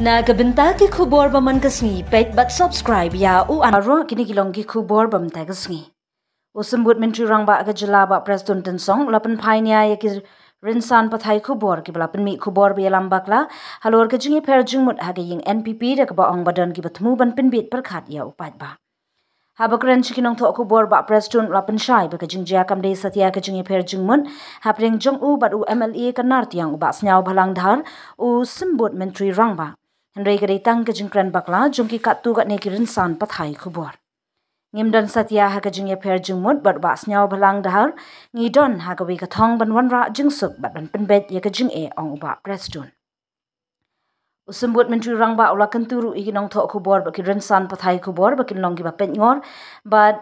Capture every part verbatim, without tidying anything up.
Na ka bynta ki khubor ba man ka sngi, peit bad subscribe ïa u an. Baroh kine ki long ki khubor ba man ka sngi. U Symbud Myntri Rangbah ka jylla Bah Prestone Tynsong u la pynphai nia ïa ki rynsan pathai khubor kiba la pynmih khubor ba ïalam bakla halor ka jingïapher jingmut ha ka ïing N P P da kaba ong ba don kiba thmu ban pynbit pyrkhat ïa u paidbah. Haba kren sha ki nongthoh khubor, Bah Prestone u la pynshai ba ka jingjia kam dei satia ka jingïapher jingmut hapdeng jong u bad u M L A ka Nartiang u Bah Sniawbhalang Dhar, u Symbud Myntri Rangbah. Hynrei ka dei tang ka jingkren bakla jong ki katto katne ki rynsan pathai khubor. Ngim don satia ha ka jingïapher jingmut bad u Bah Sniawbhalang Dhar, ngi don ha kawei ka thong ban wanrah jingsuk bad ban pynbeit ïa ka jingeh, ong u Bah Prestone. U Symbud Myntri Rangbah u la kyntu ruh ïa ki nongthoh khubor bad ki rynsan pathai khubor ba kin long kiba peitngor bad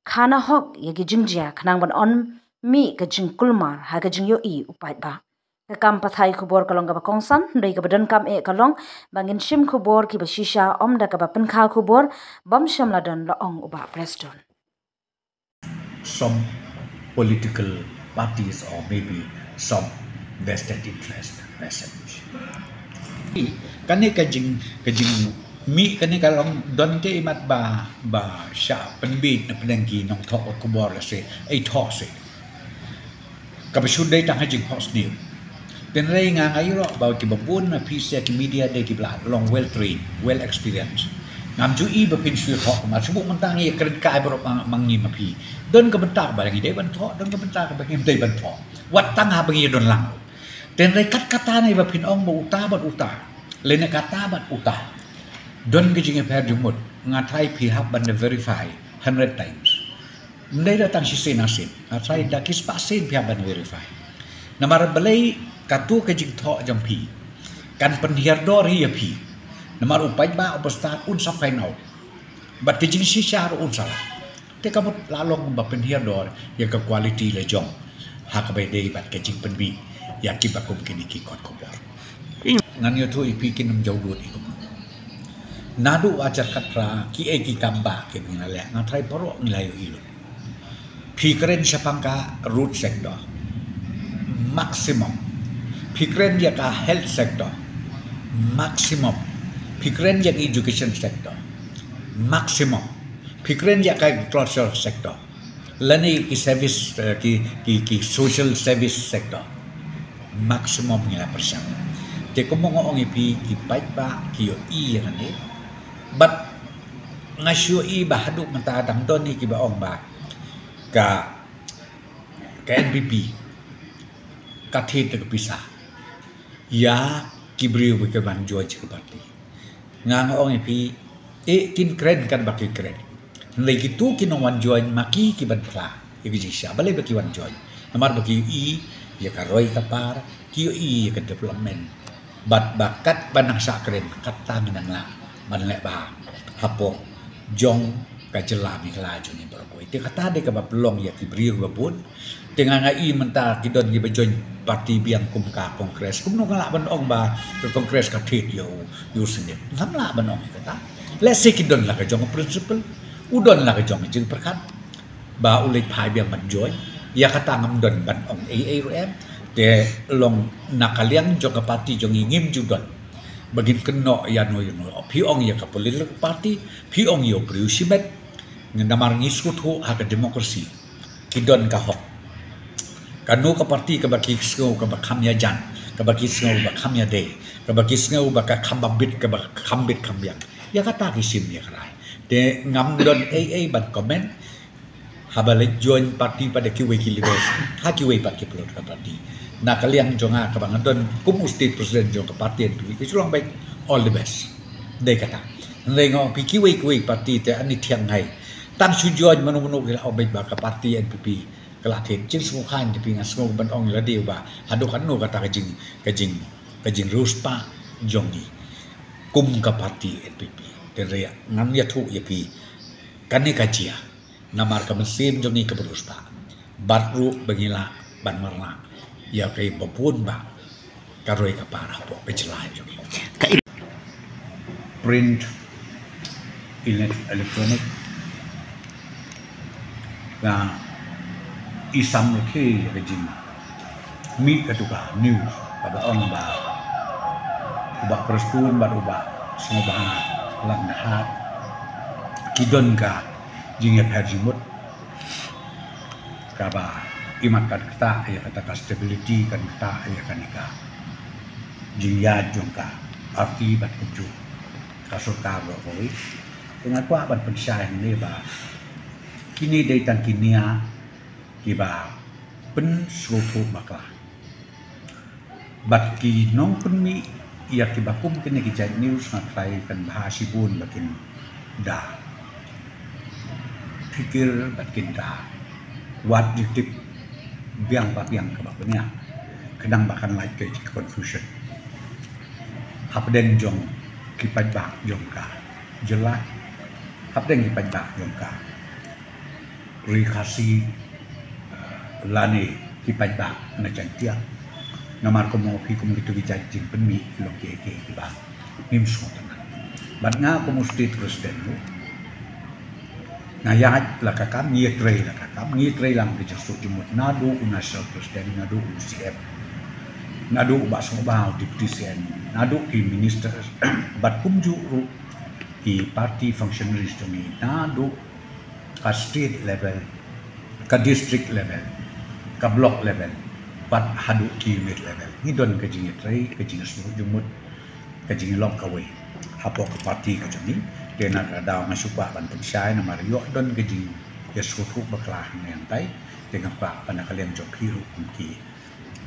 khana hok ïa ki jingjia khnang ban ym mih ka jingkulmar ha ka jingïohi u paidbah. Ka kam pathai khubor ka long kaba kongsan, hynrei kaba donkam eh ka long ba ngin shim khubor kiba shisha, ym da kaba pynkha khubor bym shym la don, la ong u Bah Prestone. Some political parties or maybe some vested interest message. Kane ka jing ka jing mih kane ka long don te imat ba ba sha pynbit na pdeng ki nongthoh khubor la se ei thoh se. Kaba shu dei tang ha jingphohsniew. Tynrai nga nga ïoh ba kiba bun na phi sha ki media dei kiba la long well trained, well experienced. Ngam ju i ba phin shu thoh kumar shu buk mynta ngi kren kai baroh ma ngi ma phi. Don ka bynta kaba ngi dei ban thoh, don ka bynta kaba ngim dei ban thoh. Wat tang haba ngi don lang. Tynrai kat kata ne ba phin ong ba uta bad uta, lane kata bad uta. Don ka jingïapher jingmut, nga tharai phi hap ban da verify hundred times. Ym dei da tang shisien arsien, nga tharai da ki spah sien phi hap ban verify. Namar balei kato ka jingthoh jong phi kan pynhiar dor hi ïa phi. Namar u paidbah uba stad un sa find out. Bad ka jingshisha ruh un sa lah. Te ka mut la long ba pynhiar dor ïa ka quality la jong ha kaba ïadei bad ka jingpynbit ïa kiba kum kine ki kot khubor. Ngan ïathuh ïa phi, kin ym jaw dud ïa ka mut. Naduh ar hajar khatphra kiei ki kam ba ki ngi la leh, nga tharai baroh ngi la ïohi lut. Phi kren shaphang ka road sector, maximum. Phi kren ïa ka health sector, maximum. Phi kren ïa ka education sector, maximum. Phi kren ïa ka agriculture sector, lane ki service, eh, ki ki ki social service sector, maximum ngi la pyrshang. Te kumba nga ong ïa phi, ki paidbah ki ïohi ïa kane. Bad nga shu ïohi ba haduh mynta dang don hi kiba ong ba ka ka N P P ka thied da ka pisa ïa ki briew ba ki ban join sha ka party. Nga nga ong ïa phi, eh, kin kren katba ki kren. Hynrei kito ki nongwan join ma ki ki ban phla ïa ka jingshisha, balei ba ki wan join? Namar ba ki ïohi ïa ka roi ka par, ki ïohi ïa ka development. Bad ba katba nang shah kren, katta ngi nang lah ban leh bha hapoh jong ka jylla Meghalaya jong ngi baroh kawei. Te kata dei kaba pynlong ïa ki briew ba bun. Te nga nga i mynta ki don kiba join party biang kum ka Congress. Kumno nga lah ban ong ba ka Congress ka thied ïa u, ïa u Senate? Ngam lah ban ong ïa kata. Lehse ki don la ka jong ka principle, u don la ka jong ka jingpyrkhat ba u leit phai biang ban join. Ïa kata ngam don ban ong ei ei ruh em. Te long na ka liang jong ka party jong ngi ngim ju don ba ngin kynnoh ïano ïano. Phi ong ïa ka political party, phi ong ïa u briew shimet. Namar ngi sngewthuh ha ka democracy ki don ka hok. Kano ka party kaba ki sngew kaba kham ïajan, kaba ki sngew ba kham ïadei, kaba ki sngew ba ka kham bit, kaba kham bit kham biang, ïa kata ki shim ïa ka rai. Te ngam don ei ei ban comment. Haba leit join party pat da kiwei ki leaders ha kiwei pat ki political party. Na ka liang jong nga kaba nga don kum u state president jong ka party N P P, ka shu long beit all the best. Dei kata. Hynrei nga ong phi, kiwei kiwei party te ani thiang ngai. Tang shu join mano mano ki la ong beit ba ka party N P P ka la thied. Jingsngewkhlaiñ te phi, nga sngew ban ong ïa lade ba haduh katno kata ka jing ka jing ka jingriewspah jong ngi kum ka party N P P. Te hynrei ngan ïathuh ïa phi, kane ka jia namar ka mynsiem jong ngi kaba riewspah bad ruh ba ngi lah ban wanrah ïa kaba bun ba ka roi ka par hapoh ka jylla jong ngi. Ka print, ele- electronic, nga i sam ruh ki ïa ka jingmih katu ka news kaba ong ba U Bah Prestone bad u Bah Sngewbha Langdhar ki don ka jingïapher jingmut kaba imat kan ktah ïa kata ka stability, kan ktah ïa kane ka jingïaid jong ka party bad kumjuh ka sorkar baroh kawei. Te nga kwah ban pynshai hangne ba kine dei tang ki nia kiba pynsngewthuh bakla. Bad ki nongpynmih ïa kiba kum kine ki jait news nga trai kan bha shibun ba kin da phikir bad kin da wad ïa tip biang ba biang kaba pynïaid, khnang ba kan lait ka confusion hapdeng jong ki paidbah jong ka jylla, hapdeng ki paidbah jong ka Ri Khasi, lane ki paidbah na Jaintia. Namar kumno phi kum kitu ki jait jingpynmih ki long kiei kiei kiba ngim sngewtynnat. Bad nga kum u state president ruh nga ïaid la ka kam, ngi ïatrei la ka kam, ngi ïatrei lang ki jingsuk jingmut naduh u national president, naduh u C M, naduh u Bah Sngewbha u deputy C M, naduh ki minister bad kumjuh ruh ki party functionaries jong ngi, naduh ka state level, ka district level, ka block level, bad haduh ki unit level. Ngi don ka jingïatrei, ka jingsuk jingmut, ka jinglong kawei hapoh ka party ka jong ngi. Te na ka daw nga shu kwah ban pynshai namar ïoh don ka jingïasngewthuh bakla hangne hangtai. Te nga kwah ban na ka liang jong phi ruh kum ki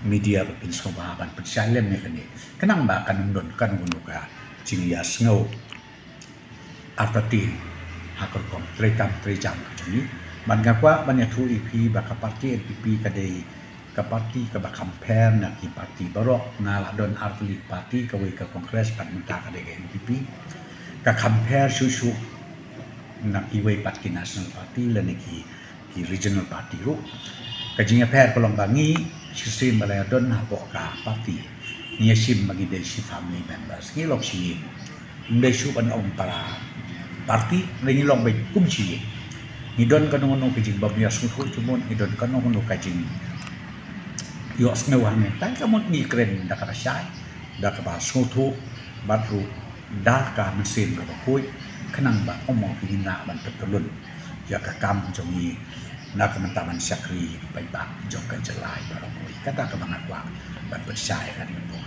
media ba pynsngewbha ban pynshai lem ïa kane, khnang ba kan ym don kano kano ka jingïasngew artatien ha ka rukom treikam treijam ka jong ngi. Bad nga kwah ban ïathuh ïa phi ba ka party N P P ka dei ka party kaba compare na ki party baroh. Nga la don artylli party, kawei ka Congress bad mynta ka dei ka N P P. Ka compare shuh shuh na kiwei pat ki national party lane ki ki regional party ruh. Ka jingïapher ka long ba ngi shisien ba la ïadon hapoh ka party, ngi ïashim ba ngi dei shi family members, ngi long shi ïing. Ym dei shuh ban ong para party, ngi long beit kum shi ïing. Ngi don kano kano ka jingbym ïasngewthuh jingmut, ngi don kano kano ka jingïohsngew hangne hangtai, ka mut ngi kren da kaba shai, da kaba sngewthuh bad ruh da ka mynsiem kaba khuid, khnang ba kumno ngi lah ban pyntyllun ïa ka kam jong ngi na ka bynta ban shakri ïa ki paidbah jong ka jylla baroh kawei. Kata kaba nga kwah ban pynshai ha kane ka por.